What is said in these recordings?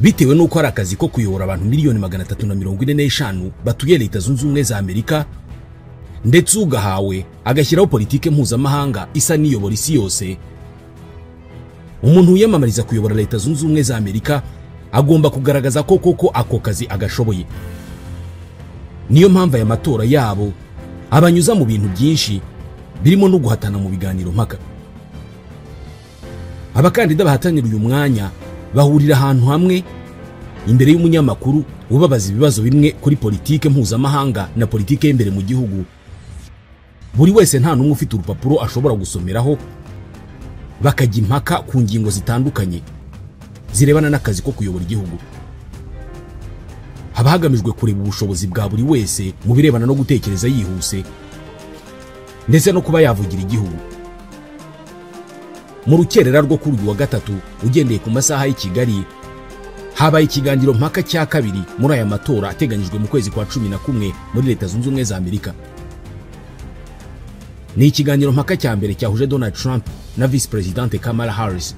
Bitewe n'uko ari akazi ko kuyobora abantu 345,000,000 batuye Leta Zunze Ubumwe za Amerika, ndetse ugahawe agashyiraho politike mpuzamahanga isa n'iyobora isi yose, umuntu wiyamamariza kuyobora Leta Zunze Ubumwe za Amerika agomba kugaragaza ko koko ako kazi agashoboye. Niyo mpamvu aya matora yabo abanyuza mu bintu byinshi birimo no guhatana mu biganiro mpaka. Abakandida bahatanira uyu mwanya bahurira ahantu hamwe imbere y'umunyamakuru ubabaza ibibazo bimwe kuri politike mpuzamahanga na politike y'imbere mu gihugu. Buri wese nta n'umwe ufite urupapuro ashobora gusomeraho, bakajya impaka ku ngingo zitandukanye zirebana n'akazi ko kuyobora igihugu. Haba hagamijwe kureba ubushobozi bwa buri wese mu birebana no gutekereza yihuse ndetse no kuba yavugira igihugu. Mu rukerera rwo kuri uyu wa gatatu ugendeye ku masaha y'i Kigali, habaye ikiganiro mpaka cya kabiri muri aya matora ateganyijwe mu kwezi kwa 11 muri Leta Zunze Ubumwe za Amerika. Ni ikiganiro mpaka cya mbere cyahuje Donald Trump na Vice Presidente Kamala Harris.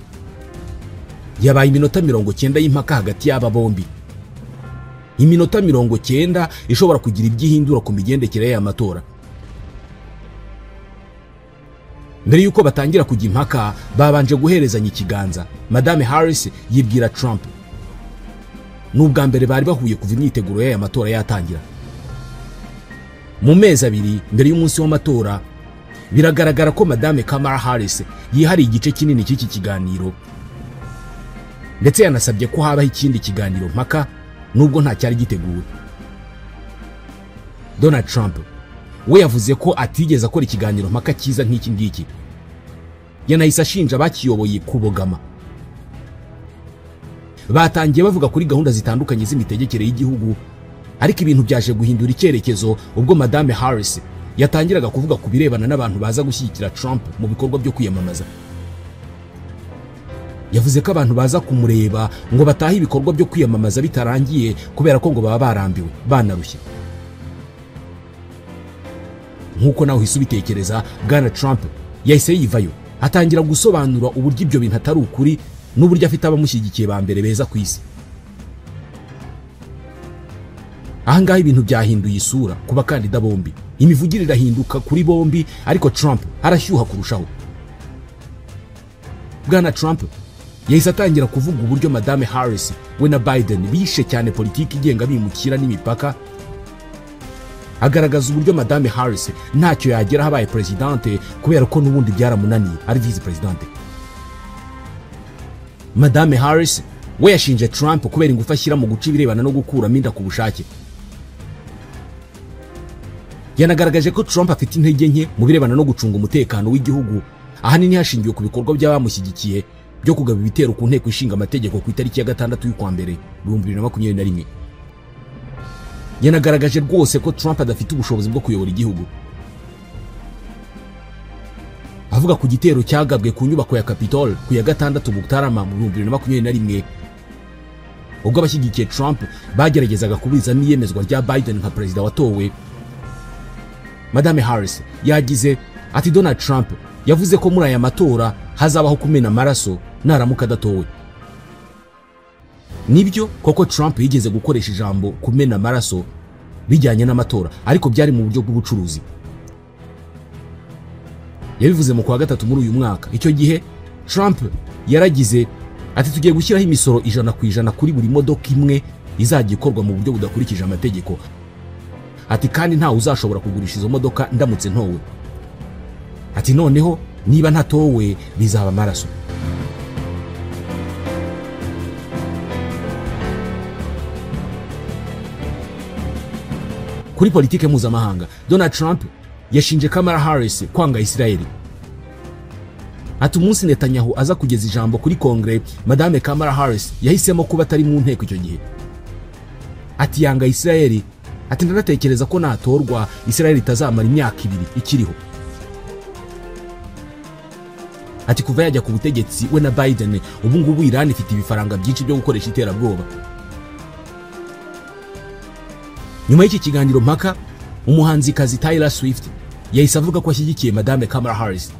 Yabaye iminota 90 y'impaka hagati y'aba bombi. Iminota 90 ishobora kugira ibyihindura ku migendekere y'aya matora. Mbere yuko batangira kujya impaka, babanje guherezanya ikiganza. Madame Harris yibwira Trump. N'ubwa mbere bari bahuye kuva imyiteguro y'aya matora yatangira. Mu mezi abiri mbere y'umunsi w'amatora, biragaragara ko Madame Kamala Harris yihariye igice kinini cy'iki kiganiro, ndetse yanasabye ko habaho ikindi kiganiro mpaka nubwo nta cyari giteguwe. Donald Trump we yavuze ko atigeze akora ikiganiro mpaka cyiza nk'iki ngiki. Yanahise ashinja abakiyoboye kubogama. Batangiye bavuga kuri gahunda zitandukanye z'imitegekere y'igihugu, ariko ibintu byaje guhindura icyerekezo ubwo Madame Harris yatangiraga kuvuga ku birebana n'abantu baza gushyigikira Trump mu bikorwa byo kwiyamamaza. Yavuze ko abantu baza kumureba ngo batahe ibikorwa byo kwiyamamaza bitarangiye kubera ko ngo baba barambiwe, banarushye. Nkuko nawe uhise ubitekereza, Bwana Trump yahise yivayo atangira gusobanura uburyo ibyo bintu atari ukuri n'uburyo afite abamushyigikiye ba mbere beza ku isi. Aha ngaha ibintu byahinduye isura ku bakandida bombi. Imivugire irahinduka kuri bombi, ariko Trump arashyuha kurushaho. Bwana Trump yahise atangira kuvuga uburyo Madame Harris we na Biden bishe cyane politiki igenga abimukira n'imipaka, agaragaza uburyo Madame Harris ntacyo yagera habaye presidente kubera ko n'ubundi byaramunaniye ari vice presidente. Madame Harris we yashinje Trump kubera ingufu ashyira mu guca ibirebana no gukuramo inda ku bushake. Yanagaragaje ko Trump afite intege nke mu birebana no gucunga umutekano w'igihugu, ahanini hashingiwe ku bikorwa by'abamushyigikiye byo kugaba ibitero ku nteko ishinga amategeko ku itariki ya 6 y'ukwa mbere 2021. Yanagaragaje rwose ko Trump adafite ubushobozi bwo kuyobora igihugu. Avuga ku gitero cyagabwe ku nyubako ya Capitol ku ya 6 Mutarama mu 2021, ubwo abashyigikiye Trump bageragezaga kuburizamo iyemezwa rya Biden nka perezida watowe, Madame Harris yagize ati Donald Trump yavuze ko muri aya matora hazabaho kumena amaraso naramuka adatowe. Nibyo koko Trump yigeze gukoresha ijambo kumena amaraso bijyanye n'amatora, ariko byari mu buryo bw'ubucuruzi. Yabivuze mu kwa 3 muri uyu mwaka. Icyo gihe Trump yaragize ati tugiye gushyiraho imisoro 100% kuri buri modoka imwe izajya ikorwa mu buryo budakurikije amategeko. Ati kandi ntawe uzashobora kugurisha izo modoka ndamutse ntowe. Ati noneho niba ntatowe bizaba amaraso. Kuri politike mpuzamahanga, Donald Trump yashinje Kamala Harris kwanga Israeli. Ati umunsi Netanyahu aza kugeza ijambo kuri Kongre, Madame Kamala Harris yahisemo kuba atari mu nteko icyo gihe. Ati yanga Israeli, ati ndanatekereza ko natorwa Israeli itazamara imyaka 2 ikiriho. Ati kuva yajya ku butegetsi we na Biden, ubu ngubu Iran ifite ibifaranga byinshi byo gukoresha iterabwoba. Nyuma y'iki kiganiro mpaka, umuhanzikazi Taylor Swift yahise avuga ko ashyigikiye Madame Kamala Harris.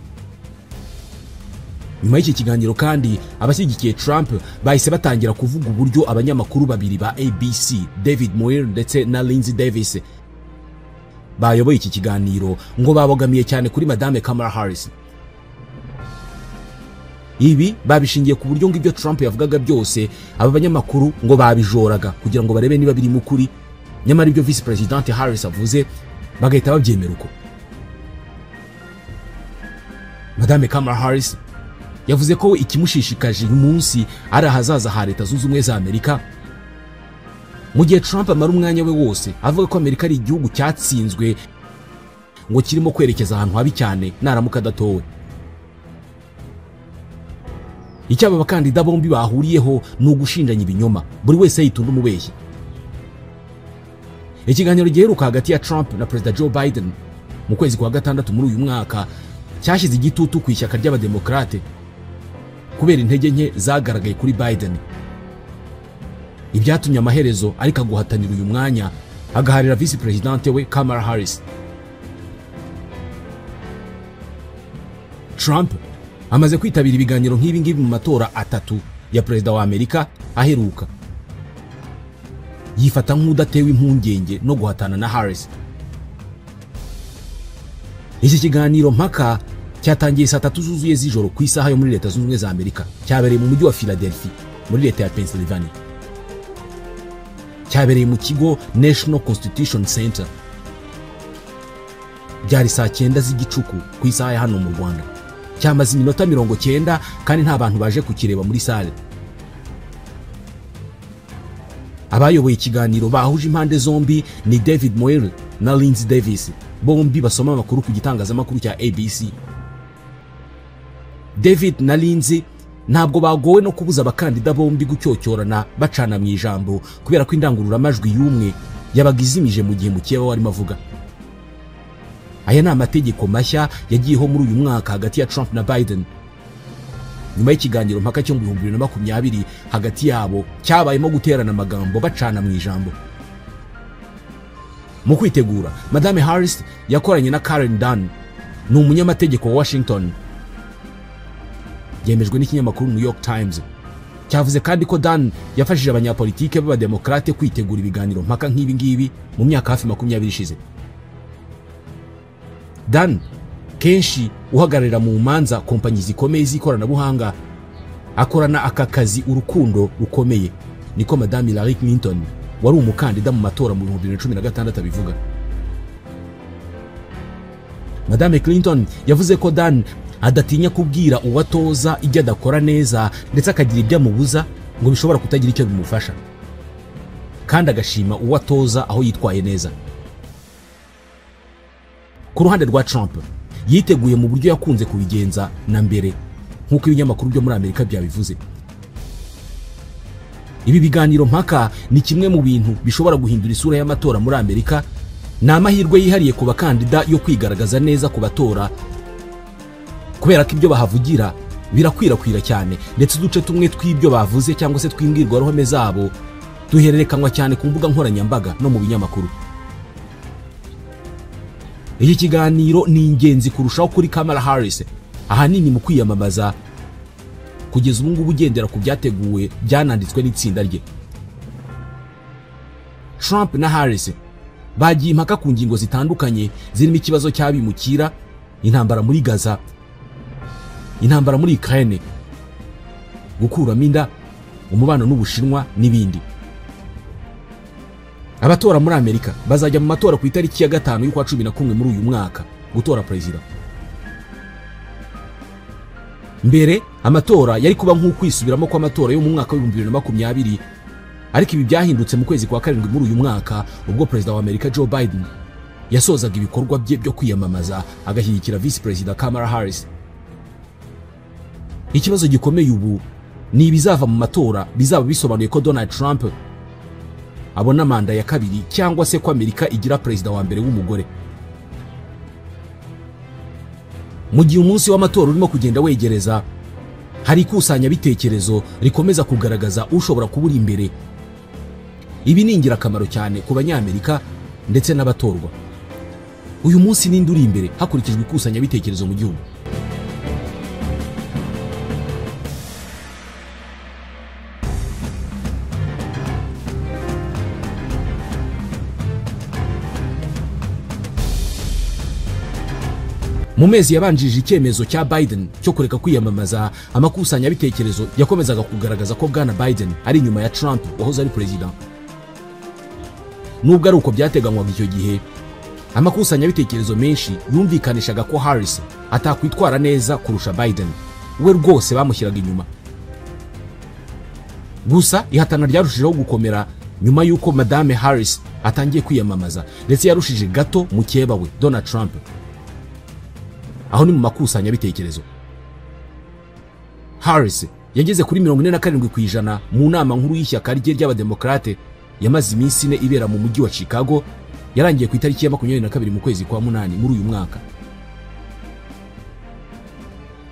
Nyuma y'iki kiganiro kandi abashyigikiye Trump bahise batangira kuvuga uburyo abanyamakuru babiri ba ABC, David Muir ndetse na Lindsey Davis, bayoboye iki kiganiro ngo babogamiye cyane kuri Madame Kamala Harris. Ibi babishingiye ku buryo ngo ibyo Trump yavugaga byose aba banyamakuru ngo babijoraga kugira ngo barebe niba biri mu kuri, nyamara ibyo Vice President Harris avuze bagahita babyemera uko. Madame Kamala Harris yavuze ko ikimushishikaje uyu munsi ari ahazaza ha Leta Zunze Ubumwe za Amerika, mu gihe Trump amara umwanya we wose avuga ko Amerika ari igihugu cyatsinzwe ngo kirimo kwerekeza ahantu habi cyane naramuka adatowe. Icyo aba bakandida bombi bahuriyeho ni ugushinjanya ibinyoma, buri wese yitunda umubeshyi. Ikiganiro giheruka hagati ya Trump na Perezida Joe Biden mu kwezi kwa gatandatu muri uyu mwaka cyashyize igitutu ku ishyaka ry'Abademokrate kubera intege nke zagaragaye kuri Biden, ibyatumye amaherezo ariko aguhatanira uyu mwanya agaharira Vice President we Kamala Harris. Trump amaze kwitabira ibiganiro nk'ibi ngibi mu matora 3 ya Perezida wa Amerika aheruka, yifata nk'udatewe impungenge no guhatana na Harris. Iki kiganiro mpaka cyatangiye saa 3 zuzuye z'ijoro ku isaha yo muri Leta Zunze Ubumwe za Amerika, cyabereye mu mujyi wa Philadelphia muri leta ya Pennsylvania. Cyabereye mu kigo National Constitution Center. Byari saa 9 z'igicuku ku isaha ya hano mu Rwanda. Cyamaze iminota 90 kandi nta bantu baje kukireba muri salle. Abayoboye ikiganiro bahuje impande zombi ni David Muir na Lindsey Davis, bombi basoma amakuru ku gitangazamakuru cya ABC. David na Lindsey ntabwo bagowe no kubuza abakandida bombi gucyocyorana bacana mu ijambo kubera ko indangururamajwi y'umwe yabaga izimije mu gihe mukeba warimo avuga. Aya ni amategeko mashya yagiyeho muri uyu mwaka hagati ya Trump na Biden. Nyuma y'ikiganiro mpaka cyo mu 2020 hagati yabo cyabayemo guterana amagambo bacana mu ijambo. Mu kwitegura, Madame Harris yakoranye na Karen Dunn, ni umunyamategeko wa Washington. Yemejwe n'ikinyamakuru New York Times. Cyavuze kandi ko Dunn yafashije abanyapolitike b'Abademokrate kwitegura ibiganiro mpaka nk'ibi ngibi mu myaka hafi 20 ishize. Dunn kenshi uhagararira mu manza kompanyi zikomeye z'ikoranabuhanga, akorana aka kazi urukundo rukomeye, niko Madame Hillary Clinton wari umukandida mu matora mu 2016 abivuga. Madame Clinton yavuze ko Dunn adatinya kubwira uwatoza ibyo adakora neza ndetse akagira ibyo amubuza ngo bishobora kutagira icyo bimufasha, kandi agashima uwatoza aho yitwaye neza. Ku ruhande rwa Trump, yiteguye mu buryo yakunze kubigenza na mbere nk'uko ibinyamakuru byo muri Amerika byabivuze. Ibi biganiro mpaka ni kimwe mu bintu bishobora guhindura isura y'amatora muri Amerika. Ni amahirwe yihariye ku bakandida yo kwigaragaza neza ku batora, kubera ko ibyo bahavugira birakwirakwira cyane, ndetse uduce tumwe tw'ibyo bavuze cyangwa se tw'imbwirwaruhame zabo duhererekanywa cyane ku mbuga nkoranyambaga no mu binyamakuru. Iki kiganiro ni ingenzi kurushaho kuri Kamala Harris, ahanini mu kwiyamamaza kugeza ubu ngubu ugendera ku byateguwe byananditswe n'itsinda rye. Trump na Harris bagiye impaka ku ngingo zitandukanye zirimo ikibazo cy'abimukira, intambara muri Gaza, intambara muri Ukraine, gukuramo inda, umubano n'Ubushinwa n'ibindi. Abatora muri Amerika bazajya mu matora ku itariki ya 5 y'ukwa 11 muri uyu mwaka gutora president. Mbere amatora yari kuba nk'ukwisubiramo kw'amatora yo mu mwaka wa 2020, ariko ibi byahindutse mu kwezi kwa 7 muri uyu mwaka ubwo Perezida wa Amerika Joe Biden yasozaga ibikorwa bye byo kwiyamamaza agashyigikira Vice President Kamala Harris. Ikibazo gikomeye ubu ni ibizava mu matora bizaba bisobanuye ko Donald Trump abona manda ya kabiri cyangwa se ko Amerika igira perezida wa mbere w'umugore. Mu gihe umunsi w'amatora urimo kugenda wegereza, hari ikusanya bitekerezo rikomeza kugaragaza ushobora kubura imbere. Ibi ni ingirakamaro cyane ku Banyamerika ndetse n'abatorwa. Uyu munsi ninde uri imbere hakurikijwe ikusanya bitekerezo mu gihugu? Mu mezi yabanjirije icyemezo cya Biden cyo kureka kwiyamamaza, amakusanyabitekerezo yakomezaga kugaragaza ko Bwana Biden ari inyuma ya Trump wahoze ari perezida. Nubwo ari uko byateganywaga icyo gihe, amakusanyabitekerezo menshi yumvikanishaga ko Harris atakwitwara neza kurusha Biden, we rwose bamushyiraga inyuma. Gusa ihatana ryarushijeho gukomera nyuma y'uko Madame Harris atangiye kwiyamamaza, ndetse yarushije gato mukeba we Donald Trump. Aho ni mu makusanyabitekerezo. Harris yageze kuri 47% mu nama nkuru y'ishyaka rye ry'Abademokrate yamaze iminsi 4 ibera mu mujyi wa Chicago, yarangiye ku itariki ya 22 mu kwezi kwa 8 muri uyu mwaka.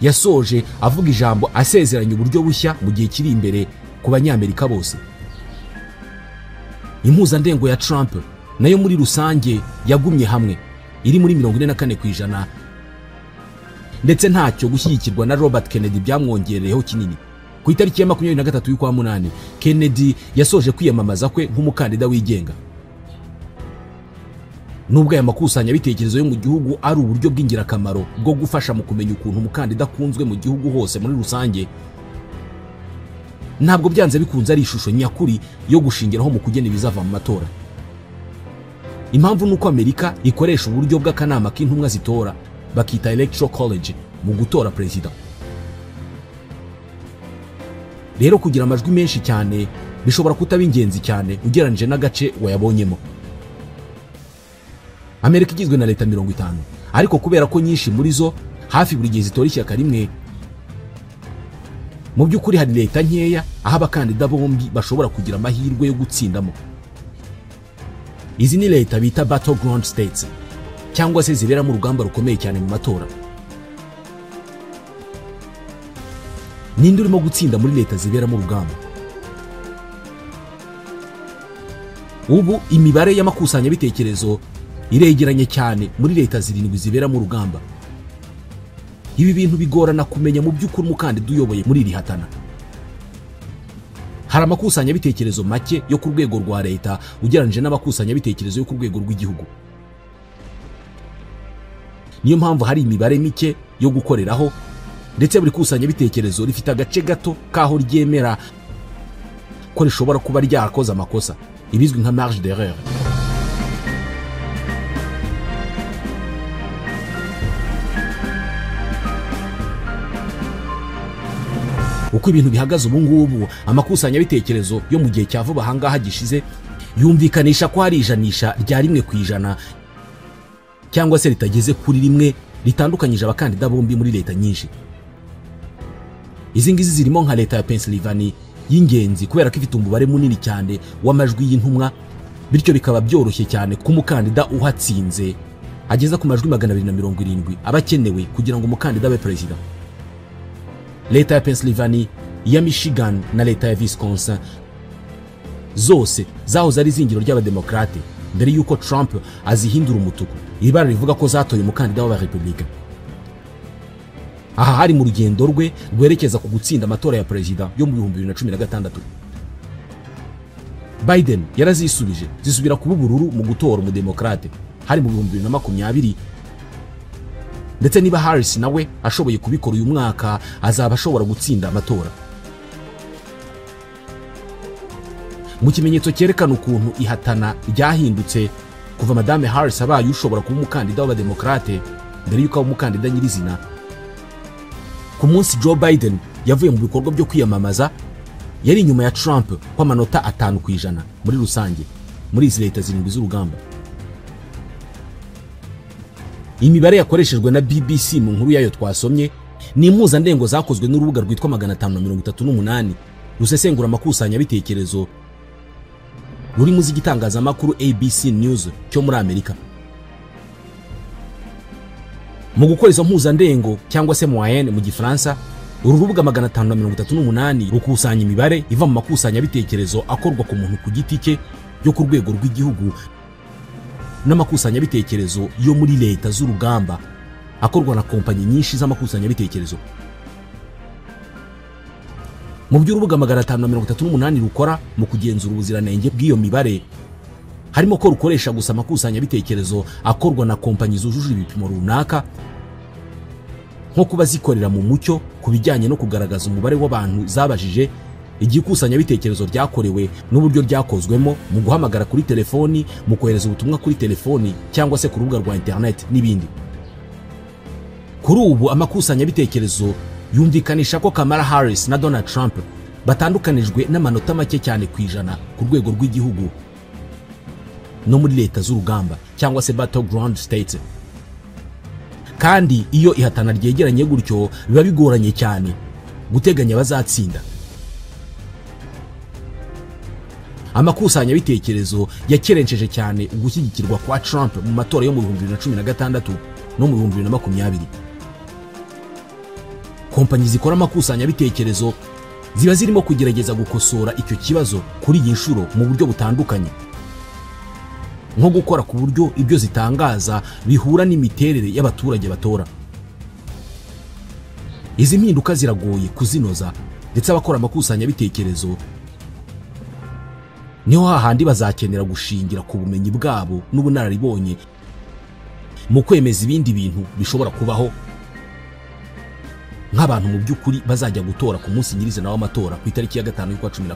Yasoje avuga ijambo asezeranya uburyo bushya mu gihe kiri imbere ku Banyamerika bose. Impuzandengo ya Trump nayo muri rusange yagumye hamwe iri muri 44%, ndetse ntacyo gushyigikirwa na Robert Kennedy byamwongereyeho kinini. Ku itariki ya 23 y'ukwa 8, Kennedy yasoje kwiyamamaza kwe nk'umukandida wigenga. Nubwo aya makusanyabitekerezo yo mu gihugu ari uburyo bw'ingirakamaro bwo gufasha mu kumenya ukuntu umukandida akunzwe mu gihugu hose muri rusange, ntabwo byanze bikunze ari ishusho nyakuri yo gushingiraho mu kugena ibizava mu matora. Impamvu nuko Amerika ikoresha uburyo bw'akanama k'intumwa zitora bakita Electoral College mu gutora perezida. Rero kugira amajwi menshi cyane bishobora kutaba ingenzi cyane ugereranije n'agace wayabonyemo. Amerika igizwe na leta 50, ariko kubera ko nyinshi muri zo hafi buri gihe zitora ishyaka rimwe, mu by'ukuri hari leta nkeya aho abakandida bombi bashobora kugira amahirwe yo gutsindamo. Izi ni leta bita battleground states, cyangwa se ziberamo urugamba rukomeye cyane mu matora. Ninde urimo gutsinda muri leta ziberamo urugamba? Ubu imibare y'amakusanyabitekerezo iregeranye cyane muri leta 7 ziberamo urugamba. Ibi bintu bigorana kumenya mu by'ukuri umukandida uyoboye muri iri hatana. Hari amakusanyabitekerezo make yo ku rwego rwa leta ugereranyije n'amakusanyabitekerezo yo ku rwego rw'igihugu. Niyo mpamvu hari imibare mike yo gukoreraho, ndetse buri kusanyabitekerezo rifite agace gato kaho ryemera ko rishobora kuba ryakoze amakosa, ibizwi nka marge d'erreur. Uko ibintu bihagaze ubu ngubu, amakusanyabitekerezo yo mu gihe cya vuba ahangaha gishize yumvikanisha ko hari ijanisha rya 1% cyangwa se ritageze kuri 1 ritandukanyije abakandida bombi muri leta nyinshi. Izi ngizi zirimo nka leta ya Pennsylvania y'ingenzi kubera ko ifite umubare munini cyane w'amajwi y'intumwa, bityo bikaba byoroshye cyane ko umukandida uhatsinze ageza ku majwi 270 aba akenewe kugira ngo umukandida abe perezida. Leta ya Pennsylvania, iya Michigan na leta ya Wisconsin zose zahoze ari izingiro ry'Abademokrate mbere y'uko Trump azihindura umutuku, ibara rivuga ko zatoye umukandida w'Abarepublika. Aha hari mu rugendo rwe rwerekeza ku gutsinda amatora ya perezida yo mu 2016. Biden yarazisubije zisubira kuba ubururu mu gutora umudemokrate hari mu 2020, ndetse niba Harris nawe ashoboye kubikora uyu mwaka azaba ashobora gutsinda amatora. Mu kimenyetso cyerekana ukuntu ihatana ryahindutse kuva Madame Harris abaye ushobora kuba umukandida w'Abademokrate mbere y'uko aba umukandida nyirizina, ku munsi Joe Biden yavuye mu bikorwa byo kwiyamamaza yari inyuma ya Trump kw'amanota 5% muri rusange muri izi leta 7 z'urugamba. Imibare yakoreshejwe na BBC mu nkuru yayo twasomye ni impuzandengo zakozwe n'urubuga rwitwa 538 rusesengura amakusanyabitekerezo ruri mu z'igitangazamakuru ABC News cyo muri Amerika. Mu gukora izo mpuzandengo cyangwa se moyenne mu Gifaransa, uru rubuga 538 rukusanya imibare iva mu makusanyabitekerezo akorwa ku muntu ku giti cye yo ku rwego rw'igihugu n'amakusanyabitekerezo yo muri leta z'urugamba akorwa na kompanyi nyinshi z'amakusanyabitekerezo. Mu by'urubuga 538 rukora mu kugenzura ubuziranenge bw'iyo mibare harimo ko rukoresha gusa amakusanyabitekerezo akorwa na kompanyi zujuje ibipimo runaka, Nko kuba zikorera mu mucyo ku bijyanye no kugaragaza umubare w'abantu zabajije, igikusanyabitekerezo ryakorewe n'uburyo ryakozwemo, mu guhamagara kuri telefoni, mu kohereza ubutumwa kuri telefoni cyangwa se ku rubuga rwa interineti n'ibindi. Kuri ubu amakusanyabitekerezo yumvikanisha ko Kamala Harris na Donald Trump batandukanijwe n'amanota make cyane ku 100 ku rwego rw'igihugu no muri leta z'urugamba cyangwa se battleground states. Kandi iyo ihatana ryegeranye gutyo, biba bigoranye cyane guteganya abazatsinda. Amakusanyabitekerezo yakerenceje cyane ugushyigikirwa kwa Trump mu matora yo mu 2016 no mu 2020. Kompanyi zikora amakusanyabitekerezo ziba zirimo kugerageza gukosora icyo kibazo kuri iyi nshuro mu buryo butandukanye, nko gukora ku buryo ibyo zitangaza bihura n'imiterere y'abaturage batora. Izi mpinduka ziragoye kuzinoza, ndetse abakora amakusanyabitekerezo niho hahandi bazakenera gushingira ku bumenyi bwabo n'ubunararibonye mu kwemeza ibindi bintu bishobora kubaho, nk'abantu mu by'ukuri bazajya gutora ku munsi nyirizina w'amatora ku itariki ya 5 y'ukwa 11.